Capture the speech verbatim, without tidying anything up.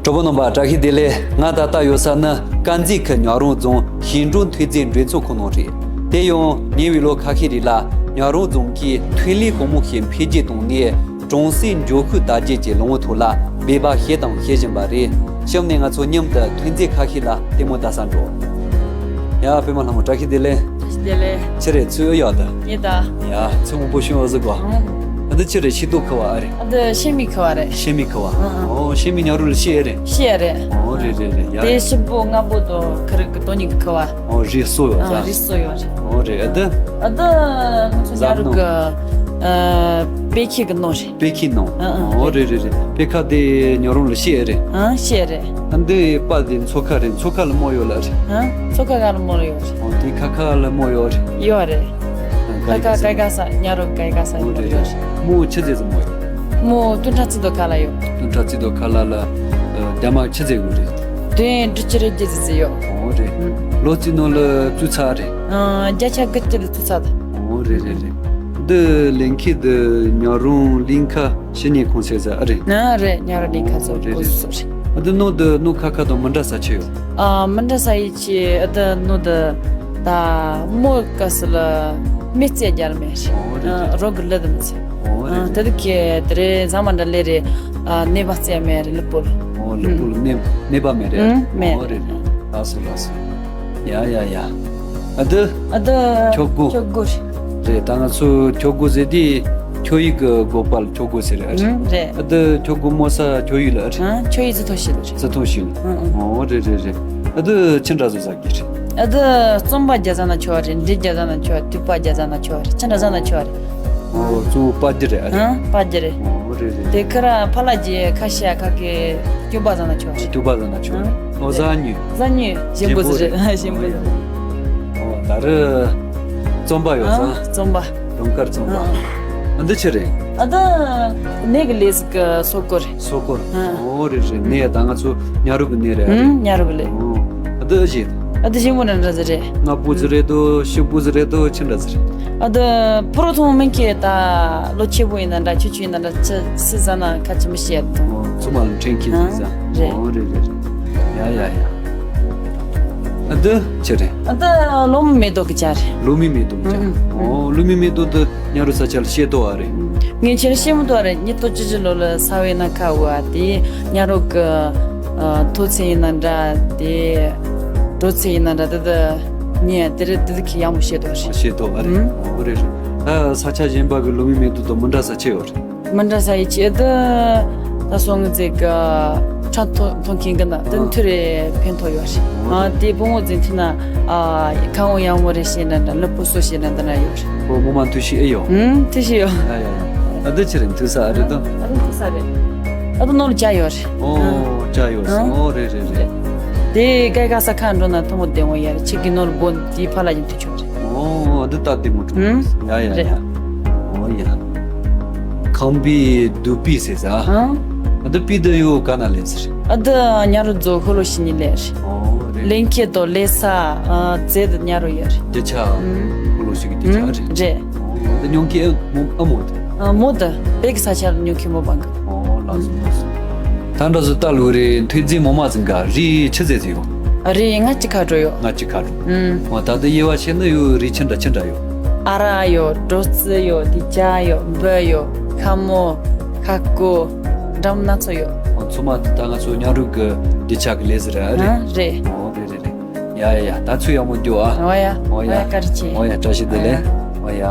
གྲོགས་པོ་རྣམ་པ་བཀྲ་ཤིས་བདེ་ལེགས། ང་ད་ལྟ་ཡོད་ས་ནི་དཀར་མཛེས་ཁུལ་ཉག་རོང་རྫོང་ཞིང་འབྲོག་ཐོན་རྫས་མགྲོན་ཚོགས་ཁང་ནང་རེད། དེ་ཡང་ཉེ་བའི་ལོ་ཁ་ཤས་རིང་ལ་ཉག་རོང་རྫོང་གིས་ཐོན་ལས་གོང་མོ་ཞིག་འཕེལ་རྒྱས་བཏང་ནས་གྲོང་གསེབ་འབྱོར་ཤུགས་དར་རྒྱས་ཀྱི་ལམ་བུའི་ཐོག་ལ་འབད་པ་བྱས་དང་བྱེད་བཞིན་པ་རེད། གཤམ་ནས་ང་ཚོ་མཉམ་དུ་ཐོན་རྫས་ཁ་ཤས་ལ་ལྟད་མོ་ལྟ་ས་འགྲོ། ཡ་པད་མ་ལྷ་མོ་བཀྲ་ཤིས་བདེ་ལེགས། བཀྲ་ཤིས་བདེ་ལེགས། ཆི་རེད་ཚུལ་ཡག་ད། ངེད་ད། ཡ་ཚུལ་མང་པོ་ཤོད་འོ་ཟིག་གོ། ཨ་འདི་ཆི་རེད་ཤིང་ཏོག་ཁུ་བ་ཨ་རེད། ཨ་འདི་ཤེལ་མའི་ཁུ་བ་རེད། ཤེལ་མའི་ཁུ་བ། ཨ་ཨ། ཨོ་ཤེལ་མའི་ཉག་རོང་ལ་ཤེལ་ཨེ་རེད། ཤེལ་རེད། ཨོ་རེད་རེད་རེད་ཡ། དེ་ཞིབ་པོ་སྔ་པོ་དང་ཁུ་རིག་གི་དོ་ཉིད་ཀྱི་ཁུ་བ། ཨོ་རིགས་སོ་ཡོད་ཨ་ད། རིགས་སོ་ཡོད་རེད། ཨོ་རེད་ཨ་འདི། ཨ་འདི་ང་ཚོ་ཉག་རོང་གི་ཨ་པད་ཁའི་གི་ནང་རེད། པད་ཁའི་ནང་། ཨ་ཨ། ཨོ་རེད་རེད་རེད། པད་ཁ་དེ་ཉག་རོང་ལ་ཤེལ་ཨེ་རེད། ཨ་ཤེལ་རེད། ཨ་འདི་པ་དེ་མཚོ་ཁ་རེད། མཚོ་ཁ་ལ་མོ་ཡོད་ལ་རེད། ཨ་མཚོ་ཁ་ག་ལ་མོ་ཡོད་རེད། ཨོ་དེ་ཁ་ཁ་ལ་མོ་ཡོད་རེད། ཡོད་རེད། ཨ་ཁ་ཁ་ག་ག་ས་ཉག་རོང་ག་ག་ས་ཡོད་རེད། མོ་ཆི་ཟེར་ཟེར་མོ་ཡོད། མོ་སྟོང་ཕྲག་གཅིག་དང་ཁ་ལ་ཡོད། སྟོང་ཕྲག་གཅིག་དང་ཁ་ལ་ལ་རྒྱ་མ་ཆི་ཟེར་དགོས་རེད། དོན་འབྲུ་ཆི་རེད་རྒྱུ་ཟེར་ཟེར་ཡོད། ཨོ་རེད། ལོ་གཅིག་ནང་ལ་བཙུགས་ཚར་རེད། ཨ་བརྒྱ་ཆ་དགུ་བཅུ་ལ་བཙུགས་ཚར་ད། ཨོ་རེད་རེད་རེད། འདི་ལས་འཁེལ་འདི་ཉག་རོང་གླིང་ཁ་ཕྱི་ཉལ་ཁང་ཟེར་ས་ཨ་རེད། ཨ་རེད། ཉག་རོང་གླིང་ཁ་ཟེར་ཨོ་རེད་གོ་རེད། སོ་རེད། ཨ་འདི་ནང་དུ་ནང་ཁ་ཁ་དང་མི་འདྲ་ས་ཆི་ཡོད། ཨ་མི་འདྲ་ས་ཡི་ཆེ་ཨ་འདི་ནང་དུ་ད་མོ་ག་སི་ལ་མི་རྩེ་རྒྱལ་མེད་ཨོ་རེད་རེད། རེད། རོག་གི་ལི་དུ་མི་ཚེ། ཨོ་ཨ་རེད་དེ་རེད། དུ་ཁེ་དེ་རེད་ཟ་མ་འདྲ་ལེ་རེད། ཨ་ནེ་བ་རྩེ་མེད་རེད་ལི་པོ་ལ། ཨོ་ལི་པོ་ལ་ནེ་ནེ་བ་མེད་རེད། ཨ་མེད། ཨོ་རེད་རེད། ལགས་སོ་ལགས་སོ། ཡ་ཡ་ཡ། ཨ་འདི། ཨ་འདི། ཁྱོ་གུ། ཁྱོ་གུ་རེད། རེད་ད་ང་ཚོ་ཁྱོ་གུ་ཟེར་དེ་ཁྱོ་ཡིག་གི་དགོས་པ་ལ་ཁྱོ་གུ་ཟེར་རེད། ཨ་རེད། ཨ་འདི་ཁྱོ་གུ་མོ་ས་ཁྱོ་ཡིག་ལ་ཨ་རེད། ཨ་ཁྱོ་ཡིག་རྩི་ཐོ་ཤིག་ལ་རེད། རྩི་ཐོ་ཤིག་ལ། ཨ་ཨ། ཨོ་རེད་རེད་རེད། ཨ་འདི་ཆི་འདྲ་ཟེར་ས་གི་རེད། ཨ་འདི་རྩོམ་པ་རྒྱག་ཟ་ན་ཆོག་རེད། འབྲི་རྒྱག་ཟ་ན་ཆོག་དུད་པ་རྒྱག་ཟ་ན་ཆོག་རེད། ཆི་འདྲ་ཟ་ན་ཆོག་རེད། ཨོ་གཙོ་བོ་པ་རྒྱུ་རེད་ཨ་རེད། ཨ་པ་རྒྱུ་རེད། ཨོ་རེད་རེད། དེ་ཁ་ར་ཕ་ལ་རྒྱུ་ཁ་ཤས་ཁ་གི་སྐྱོ་པ་ཟ་ན་ཆོག་རེད། སྐྱོ་པ་ཟ་ན་ཆོག་རེད། ཨོ་ཟ་ཉུ། ཟ་ཉུ་ཞིམ་པོ་ཟ་རེད། ཞིམ་པོ་ཟ་རེད། ཨོ་ད་རེད། རྩོམ་པ་ཡོད་ཨ་ཟ། རྩོམ་པ། དུང་དཀར་རྩོམ་པ། ཨ་ཨ། ཨ་འདི་ཆི་རེད། ཨ་འདི་ནས་གི་ལས་ཀི་སོ་གོ་རེད། སོ་གོ། ཨ། ཨོ་རེད་རེད། ནས་ད་ང་ཚོ་ཉ་རུ་གི་ནས་རེད་ཨ་རེད། ཨུམ་ཉ་རུ་གི་ལས། ཨོ། ཨ་འདི་ཨ་ཞེ། ཨ་འདི་ཞིམ་པོ་འདྲ་འདྲ་ཟེར་རེད། སྔ་པོ་ཟེར་རེད་དོ་ཞིབ་པོ་ཟེར་རེད་དོ་ཆི་འདྲ་ཟེར་རེད། ཨ་འདི་ཕུ་རོ་ཐོང་མིན་ཁེ་ད་ལོ་ཆེ་པོ་ཡིན་ན་འདྲ་ཆུ་ཆུ་ཡིན་ན་འདྲ་ཆི་སི་ཟ་ན་ཁ་ཆི་མི་ཤེས་དོ། ཨོ་ཚོ་མ་ལ་ཕྲན་ཁེ་ཟེར་ཨ་ཟ། རེད། ཨོ་རེད་རེད་རེད། ཡ་ཡ་ཡ། ཨ་འདི་ཆི་རེད། ཨ་འདི་ལོ་མི་མེ་ཏོག་གི་ཆ་རེད། ལོ་མི་མེ་ཏོག་གི་ཆ། ཨུམ་ཨུམ། ཨོ་ལོ་མི་མེ་ཏོག་འདི་ཉ་རུ་ས་ཆ་ལ་ཤེས་ཏོ་ཨ་རེད། ངས་ཁྱེད་ཤེས་མི་ཏོ་ཨ་རེད། ཉིས་སྟོང་བཅུ་བཞི་ལོ་ལ་ས་བའི་ན་ཁ་བ་དེ་ཉ་རུ་གི་ཨ་མཐོ་ཚད་ཡིན་ན་འདྲ་དེ་དྲོ་ཚད་ཡིན་ན་འདྲ་དེ་དེ་ངས་དེ་རེད་དེ་དེ་ཁྱེད་ཡག་མོ་ཤེས་ཏོ་ཨ་རེད། ཤེས་ཏོ་ཨ་རེད། ཨུམ། ཨོ་རེད་རེད། ད་ས་ཆ་གཞན་པ་གི་ལོ་མི་མེ་ཏོག་དང་མི་འདྲ་ས་ཆེ་ཡོད་རེད། མི་འདྲ་ས་ཡི་ཆེད་དུ་ད་སོང་ངི་ཚེ་གི་ཁྲ་ཐོ་ཐོ་མཁན་གི་ན་དུ་མཐུ་རེ་ཕན་ཐོགས་ཡོད་རེད། ཨ་དེ་བུ་མོ་འཛིན་ཐུ་ན་ཨ་ཁ་འོང་ཡང་མོ་རེ་ཤེས་ན་འདྲ་ལུ་པོ་སོ་ཤེས་ན་འདི་ན་ཡོད་རེད། ཁོ་མོ་མ་མཐུ་ཤེས་ཨེ་ཡོད། ཨུམ་མཐུ་ཤེས་ཡོད། ཡ་ཡ་ཡ། ཨ་འདི་ཕྱིར་མཐུ་ས་ཨ་རེད་དོ། ཨ་འདི་མཐུ་ས་རེད། ཨ་འདི་ནོར་བྱ་ཡོད་རེད། ཨོ་བྱ་ཡོད་ཨ་ཨོ་རེད་རེད་རེད། དེ་སྐད་ག་ས་ཁ་འགྲོ་ན་ཐོ་མོ་བདེ་མོ་ཡ་རེད། ཆིག་གི་ནོར་སྦོ་དེ་ཕ་ལ་ཡིན་དུ་ཆོག་རེད། ཨོ་འདི་ལྟ་བདེ་མོ་འགྲོ། ཡ་ཡ་ཡ། ཨོ་ཡ། ཁང་པའི་རྡོ་པི་ཟེར་ས། ཨ་འདི་པི་འདི་ཡོ་ག་ན་ལེ་ཟེར། ཨ་འདི་ཉ་རུ་རྫོ་ཧོ་ལོ་ཤི་ཉི་ལེ་རེད། ཨོ་རེད། ལེན་ཁེ་དོ་ལེ་ས་ཨ་ཙེ་འདི་ཉ་རུ་ཡ་རེད། རྒྱ་ཆ་ཧོ་ལོ་ཤི་གི་རྒྱ་ཆ་རེད། རེད། ཨོ་འདི་ཉོང་ཁེ་ཨ་མོ་ཨ་མོ་དེ། ཨ་མོ་དེ་བེག་ས་ཆ་ཉོང་ཁེ་མོ་བང་གི། ཨོ་ལགས་སོ་ལགས་སོ། ད་འདྲ་བཟོ་ལྟ་ལུགས་རེད། མཐུན་རྫས་མོ་མ་ཟིན་ག་རི་ཆི་ཟེར་ཟེར་ཡོད། རི་ལྔ་གཅིག་ཁ་འགྲོ་ཡོད། ལྔ་གཅིག་ཁ་འགྲོ། ཨུམ། འོ་ད་ལྟ་དབྱེ་བ་ཕྱེ་ན་ཡོད་རི་ཆི་འདྲ་ཆི་འདྲ་ཡོད། ཨ་ར་ཡོད། གྲོ་རྩི་ཡོད། དི་ཅ་ཡོད། འབུ་ཡོད། ཁ་མོ། ཁ་ཀོ། འགྲམ་སྣ་ཚོགས་ཡོད། འོ་ཚོ་མ་དེ་ད་ང་ཚོ་ཉ་རུ་གི་དི་ཅ་གི་ལས་ཟེར་ར་རེད། ཨ་རེད། འོ་རེད་རེད་རེད། ཡ་ཡ་ཡ་ད་ཚུ་ཡག་མོ་འགྱོ་ཨ། འོ་ཡ། འོ་ཡ། འོ་ཡ་བཀའ་དྲིན་ཆེ། འོ་ཡ་བཀྲ་ཤིས་བདེ་ལེགས། འོ་ཡ།